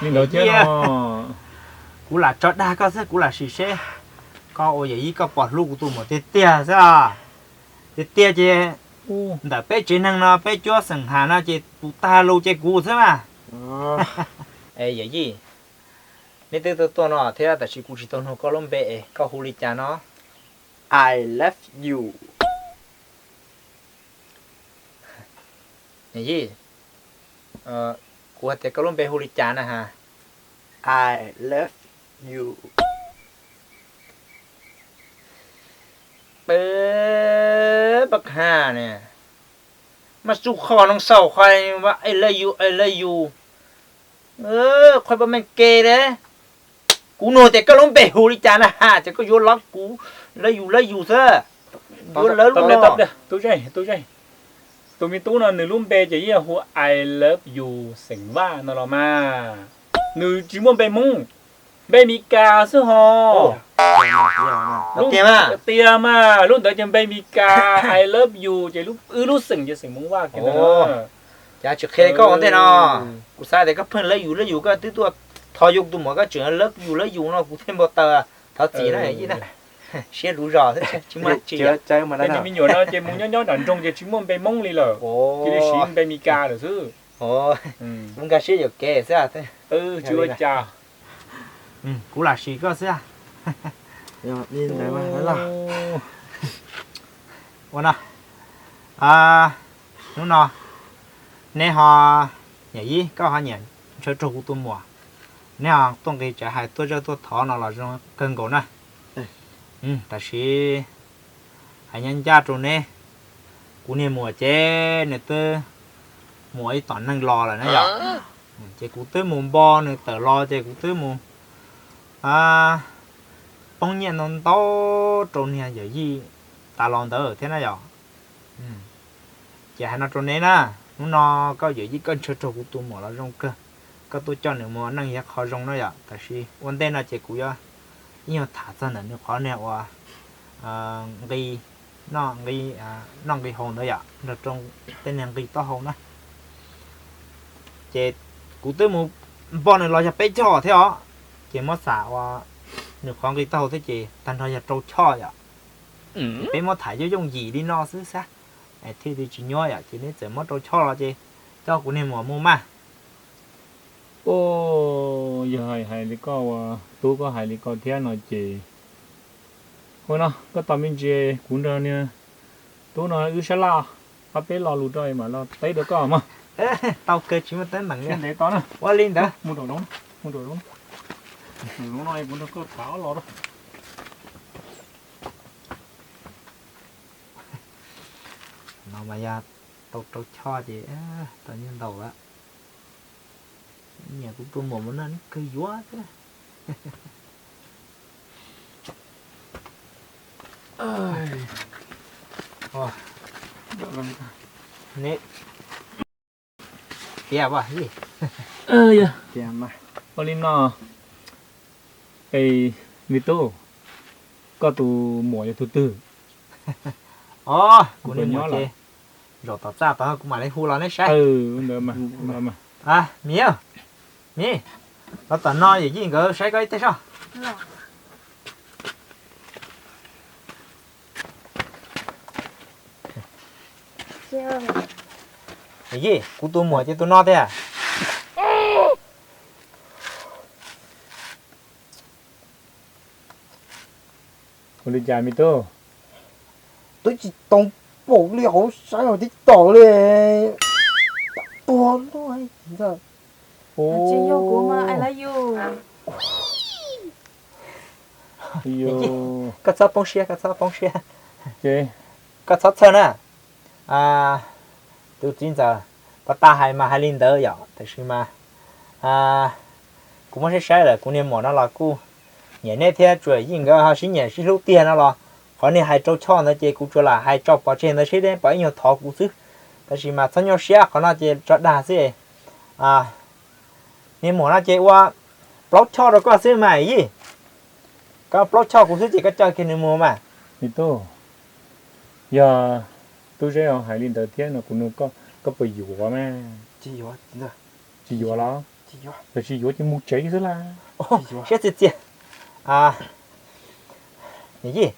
Li ntawd thiab no. Kuv lam tso dag koj xwb, kuv lam sim seb koj ua yawm yij koj puas hlub kuv tus muam tiag tiag xwb. Tiag tiag ces ntawm peb tsev neeg no peb cuab xeem has no ces tus tag lus ces kuv xwb mas. Yawm yij, neb twb tuaj tuaj no thiab tab sis kuv tsis tau nug koj lub npe es koj hu li cas no? I love you. Yawm, kuv hais tias koj lub npe hu li cas na has? I love you. Pab ha ne, mas txuj kho noo xaus qhov I love you, I love you, qhov pab meej ke de. Kuv nug tias koj lub npe hu li cas na has ces koj yuav love kuv, love you, love you xwb. Yuav lawv lub no. Tus me tub no nws lub npe ces yeej hu I love you xeem Vaj no los mas. Nws tsis muaj npe Hmoob, npe Meskas xwb ho. Tiag mas, lub ntawd ces npe Meskas, I love you ces wb lub xeem ces xeem Hmoob Vaj kiag ntawd. Cas tsis qhia koj ua ntej no? Kuv xav tias koj pheej love you, love you, koj twb tuaj thov yuav kuv tus muam koj tseem love you, love you no kuv thiaj npau taws. Thov txim na, siab luv zog, tsis muaj dab tsi. Me nyuam no ces mus nyob nyob nram nroog ces tsis muaj npe Hmoob li lawm, cia li siv npe Meskas lawm xwb. Kuv nkag siab yuam kev xwb. Tsis ua cas. Kuv lam sim koj xwb. Ua no, hnub no neb ho, yawm yij koj ho nyiam ntshaw raug kuv tus muam, neb ho tuaj nqis tsev hais tuaj zaj tuaj thov no los zoo kawg nkaus na. Tab sis hais ncaj ncaj rau neb, kuv niag muam ces nws twb mus ua ib tom neeg los lawm na yom. Ces kuv twb mus npo nws tawm los ces kuv twb mus poob nyiaj ntau ntau rau niag yawm yij tas los ntawd thiab na yom. Ces hais no rau neb na, hnub no koj yawm yij koj ntshaw raug kuv tus muam los zoo kawg, koj tuaj coj nws mus ua neej yog qhov zoo na yom. Tab sis ua ntej no ces kuv yuav ib nyuag tham txog ntawm nws qhov niag uas nqi, noj nqi haus ntawd yom, nrog rau tej niag nqi taub hau na. Ces kuv twb mus npo nws los yog peb choj thiab os, ces muab xam ua nws qhov nqi taub hau thiab ces tag nrho yog rau choj yom. Peb muab tham yooj yooj yim li no xwb xab, thiaj li tsis nyuaj yom, ces neb txawm muab rau choj los ces coj kuv niag muam mus mas. Yog hais li koj ua tub koj hais li ko thiab no ces, ua no koj tos me ntsis kuv nrog niag tub no wb sab laj, pab peb lo lus rau mam los teb rau koj mog. Tau kawg tsis muaj teeb meem li. Ntev to na. Ua li ntawd. Mus rau zoov, mus rau zoov, mus rau zoov no kuv nrog koj tham ob lo rau. No mas yog tau rau choj ces tau nyiaj ntau lawm. Nyiam kuv tus muam mus no neb kawg yuav thiab. Neb tiag, ua li no, es me tub, koj tus muam yog tus twg? Os, kuv niag muam ces zaum tom txaj tod kuv mam li hu los neb saib. Miv, miv, los tom no yawm yij nkawd saib koj ib teg soj. Yawm yij, kuv tus muam ces tus no tiag. Ua li cas me tub? Twb tsis tau pom li hauv saib hauv TikTok li. Tuag luaj. Tsis yog kuv mas I love you. Koj txhob poob siab, koj txhob poob siab. Koj txhob txhawj na. Tus txiv ntxawm, pas tas hais mas hais li ntawd yom, tab sis mas kuv muab saib saib lawm kuv niag muam no los kuj nyiam neb thiab, tsuas yij nkawd ho sib nyiam sib hlub tiag no los qhov niag hais rau choj ntawd ces kuv tsuas lam hais tso pov tseg ntawd seb neb puas ib nyuag thov kuv xwb. Tab sis mas txhob nyuaj siab, qhov no ces tso dag xwb. Niag muam no ces ua plaub choj rau koj xwb mas yij. Koj plaub choj kuv xwb ces koj coj kiag nws mus mas. Me tub, yog Tub Zeb hais li ntawd thiab no kuv nug koj, Koj puas yuav mas? Tsis yuav los? Tam sis yuav ces mus tsev xwb las. Siab txias txias. Yij,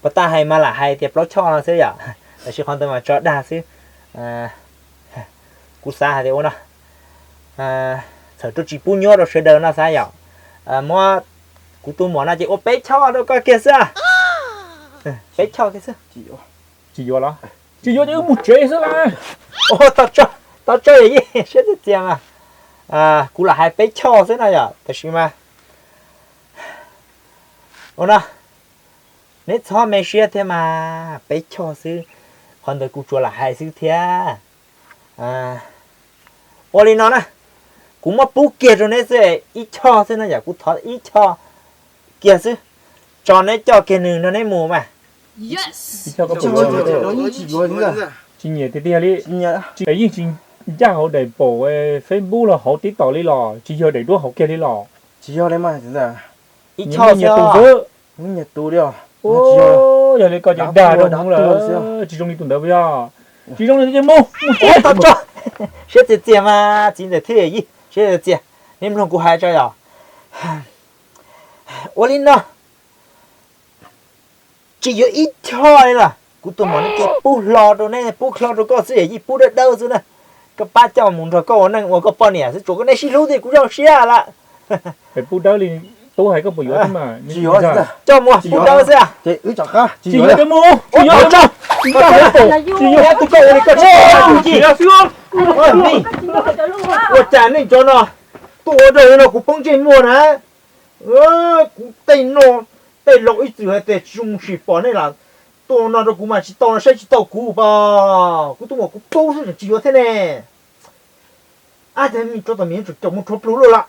puas tas hais mas lam hais tias plaub choj no xwb yom, tam sis qhov ntawd mas tso dag xwb. Kuv xav hais tias ua no, txhawm rau tsis pub nyuaj rau sawv daws no xav yom. Muab kuv tus muam no ces ua peb choj rau koj kiag xwb. Peb choj kiag xwb. Tsis yuav los? Tsis yuav ces wb mus tsev xwb las. Tau tso, yij, siab txias txias mas. Kuv lam hais peb choj xwb no yom, tam sis mas ua no, neb txhob me siab thiab mas, peb choj xwb, qhov ntawd kuv tsuas lam hais xwb thiab. Ua li no na, kuv muab pub kiag rau neb xwb, ib choj xwb no yom, kuv thov ib choj kiag xwb, tso neb coj kiag nws nrog neb mus mas. Tsis nyiam tiag tiag li. Yeej tsis ncaj hauv daim paum Facebook los hauv TikTok li los tsis yog daim duab hauv kiag li los? Tsis yog li mas, ib choj nyias tus xwb. Yog li koj ces dag rau hauv lawm, tsis zoo li tus ntawd puas yog? Tsis zoo li tus ces mus, mus tsev. Siab txias txias mas txiv ntxawm thiab yij, siab txias txias, neb mloog kuv hais tso yom. Ua li no, tsis yuav ib choj li los, kuv tus muam no ces pub hlo rau neb, pub hlo rau koj xwb, yij pub dawb dawb xwb na. Koj pab coj mus nrog koj ua neej ua koj poj niam xwb, tsuas koj nej sib hlub thiab kuv zoo siab lawm. Pub dawb li, tub hais koj puas yuav thiab mas. Coj mus pub dawb xwb. Tsis yuav, tsis yuav, tsis yuav, tsis yuav, tsis yuav, tus koj ua li koj tsis xwb. Ua cas nej cov no tuaj ua dog li no kuv poob ntsej muag na. Kuv tej no, tej laus ib txwm hais tias tsis zoo mus sim pom nej lawm, tuaj no rau kuv mas tsis tau no saib tsis tau kuv pas. Kuv tuaj mas kuv pub xwb tsis yuav thiab ne. Ab, cov me tub tom me tseem caum mus rhuav plhu luaj lawm.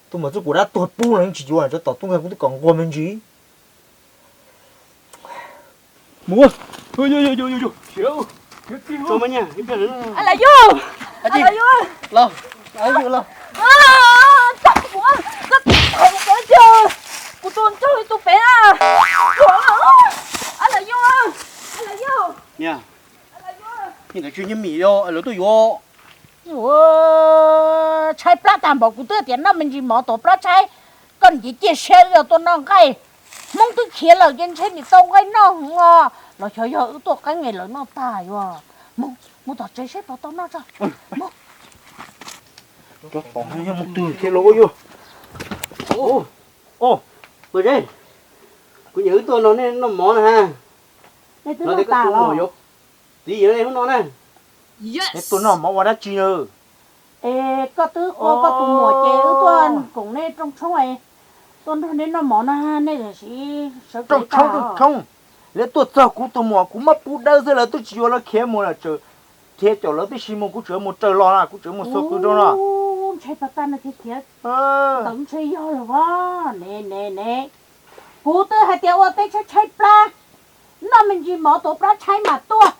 Tuaj mas txuj kuv dab tuag pub los yeej tsis yuav, cov tom tuaj nqa kuv twb kom nquag me ntsis. Mus. Lam yug, lam yug, los, los. Kuv tus nraug tus pem na, lam yug, lam yug. Ntawd tsis nyob mis yog lawv tuaj yuav. Tshaib plab tag npaum kuv twb tias noj me ntsis mov tuav plab tshaib, koj niam ciaj siab wb yog tuaj noj nqaij. Hmoob twb khiav lawm ces ntshe nim tau nqaij noj hos los xyov yog wb tuaj qeeb es lawv noj tag yuav. Mus, mus tom tsev seb puas tau noj tso. Mus. Cov tom no yog mus twg thiab los yog? Kuv nyiam wb tuaj no nej noj mov na ha. Nej twb noj tas los? Txiv yawg nej hnub no na. Neb tuaj noj mov ua dab tsi na? Es koj twb ua koj tus muam ces wb tuaj koom nej rooj tshoob, tuaj nrog nej noj mov no nej tam sim sawv kev rooj tshoob. Lawv tuaj txog kuv tus muam kuv muab pub dawb xwb lawv twb tsis yuav, lawv khiav mus lawm, tseem khiav caum lawv tib si mus, kuv tseem mus raws los na, kuv tseem mus xuas qws rau no. Ntshe pas tag no khiav khiav ntawd ntshe yog los as. Ne ne ne, kuv twb hais tias ua teb tshaib tshaib plab, noj me ntsis mov tuav plab tshaib mas tuaj,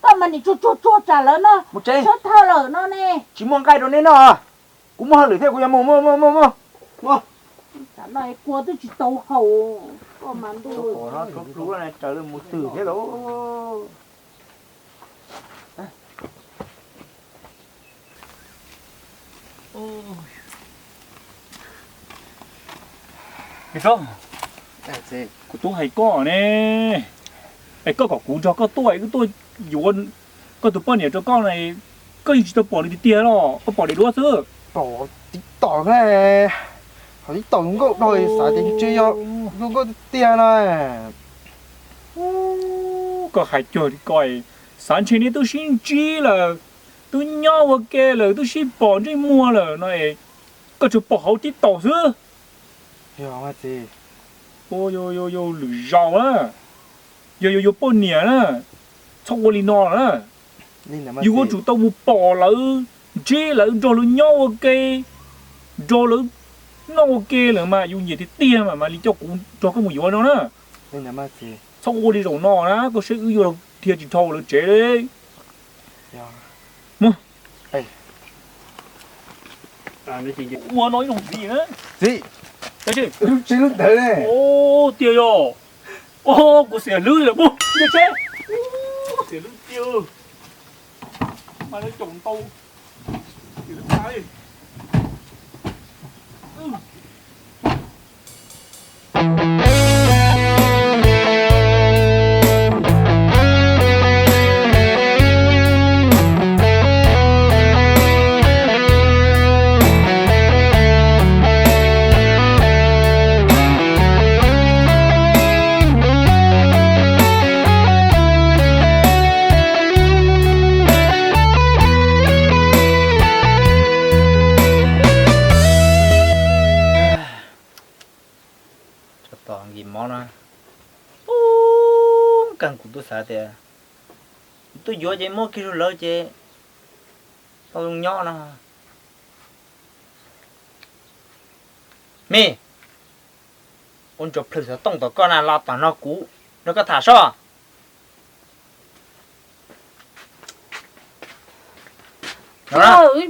koj mas nim tsuag tsuag tsuag tsam lawv no sawv thawj lawm no ne. Tsis muaj nqaij rau neb noj, kuv muaj hauj lwm thiab kuv yuav mus. Tsam no kua twb tsis tau haus, koj mas ntuj. Raws mus twg thiab lauj. Kuv twb hais koj ne, es koj kom kuv nrog koj tuaj, wb tuaj yuav koj tus poj niam rau koj na, koj yeej tsis tau pom nws tiag tiag los koj pom daim duab xwb. Pom tib tom, qhov tib tom zoo nkauj dhau xav tias ntshe yog zoo nkauj tiag tiag no. Koj hais cuag li ko, xav ntshe neb twb sib ntsib lawm, twb nyob ua ke lawm, twb sib pom ntsej muag lawm no es koj tsuas pom hauv tib tom xwb. Yog lwm zaus na, yog yuav yuav poj niam na, txhob ua li no na. Yus yuav tsum tau mus pom lawv, ntsib lawv, nrog lawv nyob ua ke, nrog lawv noj ua ke lawm mas yus nyiam tiag tiag mas mam li coj kuv nrog koj mus yuav no na. Txhob ua li zaum no na, koj saib wb yuav dhia tsis dhau lawv tsev li. Ua no ib zaug ntxiv na. Txiv, tsis lub ntawd ne. Tiag yog. Kuv xiam lwb lawm mus, xiam lwb tiag, mas lawv caum ntau, xiam lwb tas li. Tsov tom nkis mob na, ub, kawg kuv twb xav tias tuaj yuav ces muab kiag rau lawv ces tau zoo nyob no. Me, ua ntsuag plhws xov tooj tom koj na, los tom no kuv nrog koj tham sob.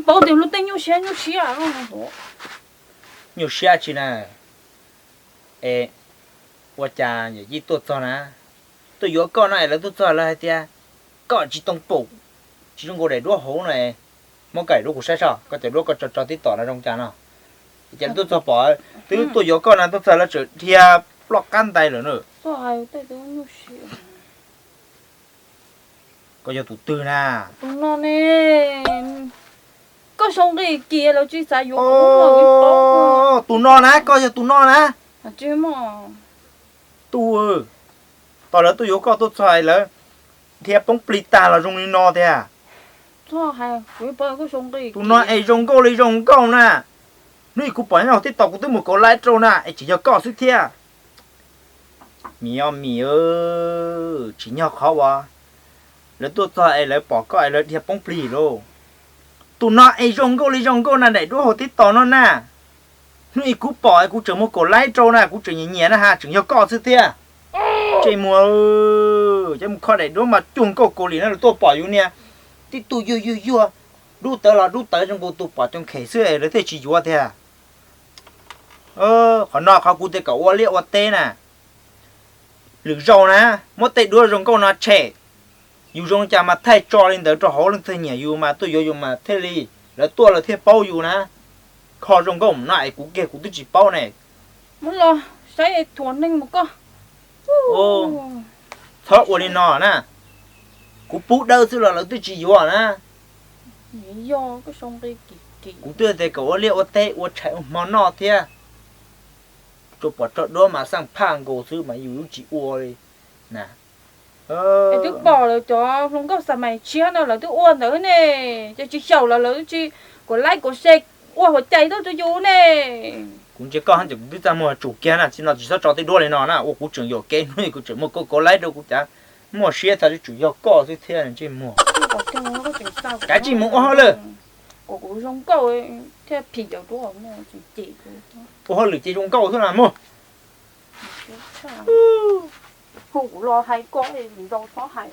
Paub tias lub teeb nyuaj siab nyuaj siab. Nyuaj siab tsi na? Es ua cas yawm yij tuaj txog na, tuaj yuav koj no es lawv tuaj txog lawv hais tias koj tsis tau paum, tsis zoo nkaus daim duab hauv no es muab koj daim duab kuv saib sob, koj cov duab koj tso tso tib tom no zoo cas no. Ces lawv tuaj txog pom twb tuaj yuav koj no tuaj txog lawv tseem dhia ploj qab ntais lawm na. Koj yog tus twg na? Tus no ne, koj sau nqi kiag lawv tsis xav yuav kuv. Tus no na, koj yog tus no na? Tus, tom lawv tuaj yuav koj tuaj txog lawv dhia poob plig tag los zoo li no tiag. Tus no es zoo nkauj li zoo nkauj na. Hnub ib kuv pom nyob hauv tib tom kuv twb mus kauv laib rau na es tseem yog koj xwb thiab. Mis os mis, tsis nyog qhov uas lawv tuaj txog es lawv pom koj es lawv dhia poob plig lauj. Tus no es zoo nkauj li zoo nkauj na, daim duab hauv tib tom no na. Hnub ib kuv pom es kuv tseem mus kauv laib rau na, kuv tseem nyiam nyiam na has tseem yog koj xwb thiab. Ntsej muag, cov mus kho daim duab mas cuag nkauj kaus lim na, lawv tuaj pom yus niag tib tug yuag yuag yuag, dub tawv los dub tawv zoo nkaus tus pom coom khem xwb lawv thiaj tsis yuav tiag. Qhov no qhov kuv tias kom ua liaj ua teb na, lwm zaus na, muab tej duab zoo nkauj no tshem, yus zoo cas mas thaij tso li ntawd rau hauv, leej twg nyiam yus mas tuaj yuav yus mas thiaj li, lawv tuaj lawv thiaj paub yus na. Kho zoo nkauj no es kuv kiag kuv twb tsis paub ne. Muab los saib thuam neeg mus koj. Txhob ua li no na, kuv pub dawb xwb los lawv twb tsis yuav na. Kuv twb tias kom ua liaj ua teb ua tshais ua hmo noj thiab. Tsuas pom tso duab mas xaj phaj nkaus xwb mas yus twb tsis ua li na. Es twb pom lawv cov hluas nkauj xa mais tshiab no lawv twb ua ntawd ne, ces tsis xyaum los lawv tsis kuv laib kuv se ua huas cai tuaj rau yus ne. Kuv ntsia koj ces kuv twb txaj muag tsum kiag na, tsis no tsis txhob tso tej duab li no na, ua kuv tseem yuam kev hnub kuv tseem muaj kauv kauv laib rau kuv cas, muaj siab txog tsum yog koj xwb thiab ntsej muag. Kav tsij mus ua hauj lwm. Ua hauj lwm ces zoo nkauj xwb na mog. Hu kuv los hais koj, txhob hais.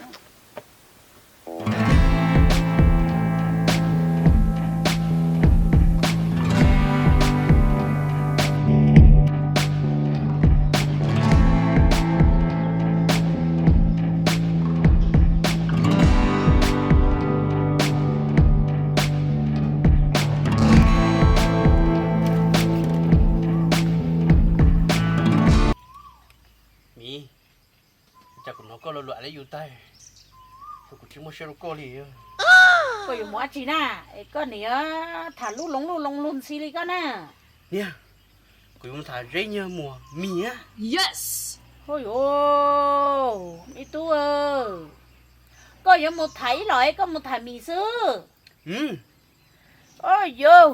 Miv, cas kuv hnov koj luag luag li yus tag, kuv tsis muaj siab rau koj li. Koj yuav mus dab tsi na? Es koj niam tham lub loos lub loos luag ntxhi li koj na. Niam, kuv yuav mus tham Zeb Nyiag Muas mis. Yes. Hu yuav, me tub, koj yuav mus tham ib los es koj mus tham mis xwb? Ua yuav,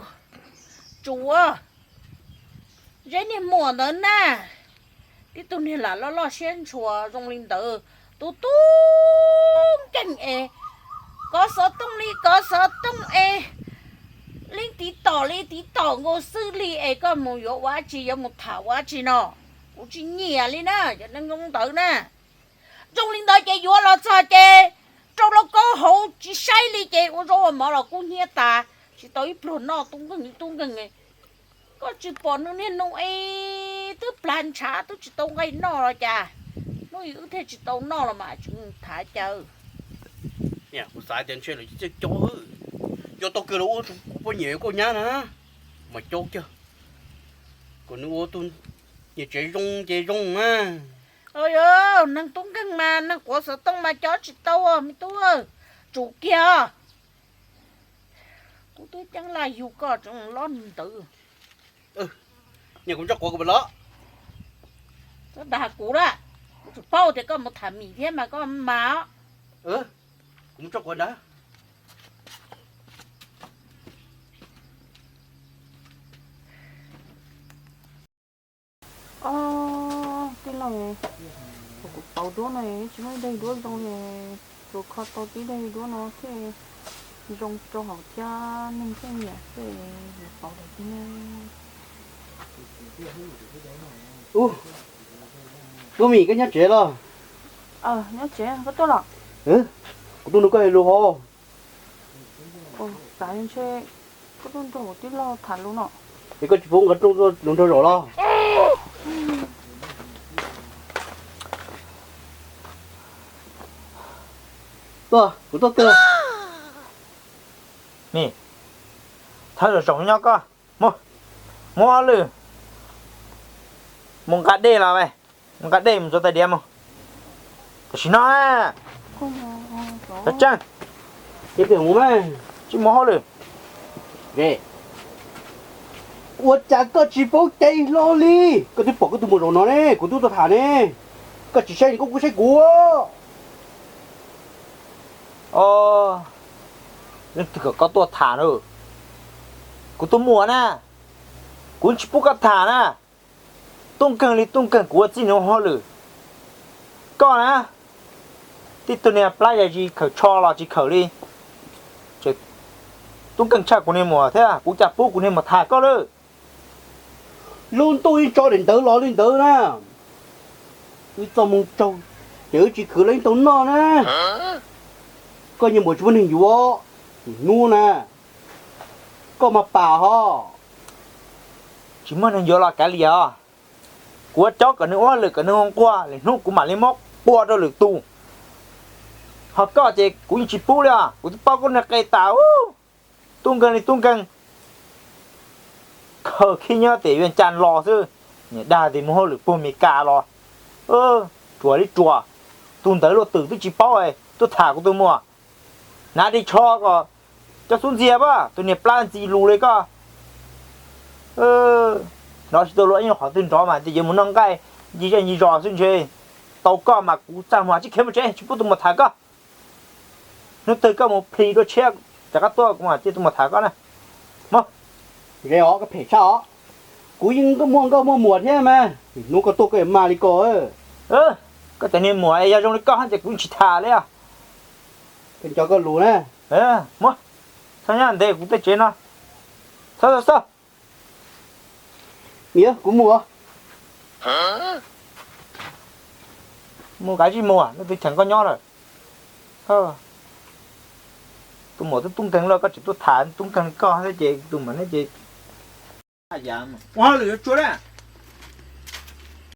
tsuav Zeb Nyiag Muas ntawd na, tib tug niag lam loj loj siab ntshua zoo li ntawd, tus tub nkeeg es kov xov tooj li kov xov tooj es, li tiv tom li tiv tom nkaus xwb li es koj mus yuav ua dab tsi, yuav mus tham ua dab tsi no? Kuv tsis nyiam li na cov neeg zoo ntawd na. Zoo li ntawd ces yuav los txog ces rau lauj kaub hauv tsis saib li ces ua zaub ua mov los kub hnyiab tas, tsis tau ib pluag noj tub nkeeg tub nkeeg. Koj tsis pom nws niag nus es twb plag ntshav twb tsis tau nqaij noj los cas? Wb thiaj tsis tau noj los mas tseem tham cas. Kuv xav tias ntshe lawv coj, coj tau kiag los ua kuv poj niam koj nyab na, mas coj kiag kom nws ua tus niam tsev zoo ces zoo na. Yog neeg tub nkeeg mas neeg quav xov tooj mas coj tsis tau me tub, tsum kiag. Kuv twb ceeb laj yug koj tseem los ntawd. Niam, kuv nrog quav kuv los. Txhob dag kuv na, kuv tsis paub tias koj mus tham mis thiab mas koj mas. Kuv mus nrog quav ntag. Ob, tij laug, kuv pauv duab no tsis muaj ib daim duab zoo li, tsuas kho tau tib daim duab no thiaj zoo rau hauv thiab neeg thiaj nyiam xwb, yuav pauv daim twg ne? Ub, Lub Mis, koj nyob tsev los? Nyob tsev, koj tuaj los? Kuv tuaj nrog koj hais lus hos. Xav ntshe koj tuaj nrog tij laug tham lus no. Es koj tsis pub nkawd rooj tuaj lus nraug zaum los? Tuaj, kuv tuaj twg. Mis, thawb zaum zaum nyob koj, mus, muab hauj lwm mus nqa dej los, mus nqa dej mus ntxuav tais diav mus. Tam sim no na, Tseeb, tsis mus hauj lwm. Ua cas koj tsis paub cai hlo li? Koj twb pom koj tus muam zaum no ne, kuv twb tuaj tham ne. Koj tsis saib li koj kuj saib kuv. Os, leej twg kom koj tuaj tham na? Kuv tus muam na, kuv tsis pub koj tham na. Tub nkeeg li tub nkeeg, kuv ua txij nws ua hauj lwm. Koj na, tib tug niag plab yag zis khaws tsho los tsis khaws li. Tub nkeeg tshaj kuv niag muam thiab, kuv cas pub kuv niag muam tham koj lawm. Lub ntuj yeej tso daim ntawv los li ntawd na. Wb txoj moo tsaug, ces wb tsis khwv los yeej tau noj na. Koj niag muam tsis muaj neeg yuav, hnub na, koj mas pam hos. Tsis muaj neeg yuav los kav liam os. Kuv ua cob kom nws ua hauj lwm kom nws ua nquag, lwm hnub kuv mam li muab pua rau lwm tus. Ho koj ces kuv yeej tsis pub li os, kuv twb paub koj niag qe tas. Tub nkeeg li tub nkeeg, khaws khib nyob tim Vias Cas los xwb, niam dag tias mus hauj lwm puag Mes Kas los. Ruam li ruam, tus ntawd luaj twm twb tsis paub, tuaj tham kuv tus muam. Hnav ris tsho kom coj xub ntxiag pab tus niag plab ntxi lus li koj. Nrov tsis tau luag ib nyuag qhov twg nrov mas tias yuav mus noj nqaij ncig zej ncig zos xwb ntshe. Tau koj mas kuv txaj muag tsis khiav mus tsev, tsis pub tus muam tham koj. Hnub twg koj mus plis dua tshiab, rov qab tuaj kuv mam cia tus muam tham koj na. Mus. Ze os, koj phem tshaj os. Kuv yeej muaj nkauj muaj muam thiab mas, hnub koj tuaj koj yuav mag li ko. Koj cov niag muam yog zoo li koj ces kuv tsis tham li os. Koj nco koj lus na. Mus, txhob nyob ntev kuv tej tsev no. Xov xov xov. Niam, kuv mus. Mus kav tsij mus, leej twg cheem koj nyob lawm. Tus muam twb tub nkeeg lawm koj tseem tuaj tham tub nkeeg li koj thiab ces tus muam neb ces ua hauj lwm yuav tsum na.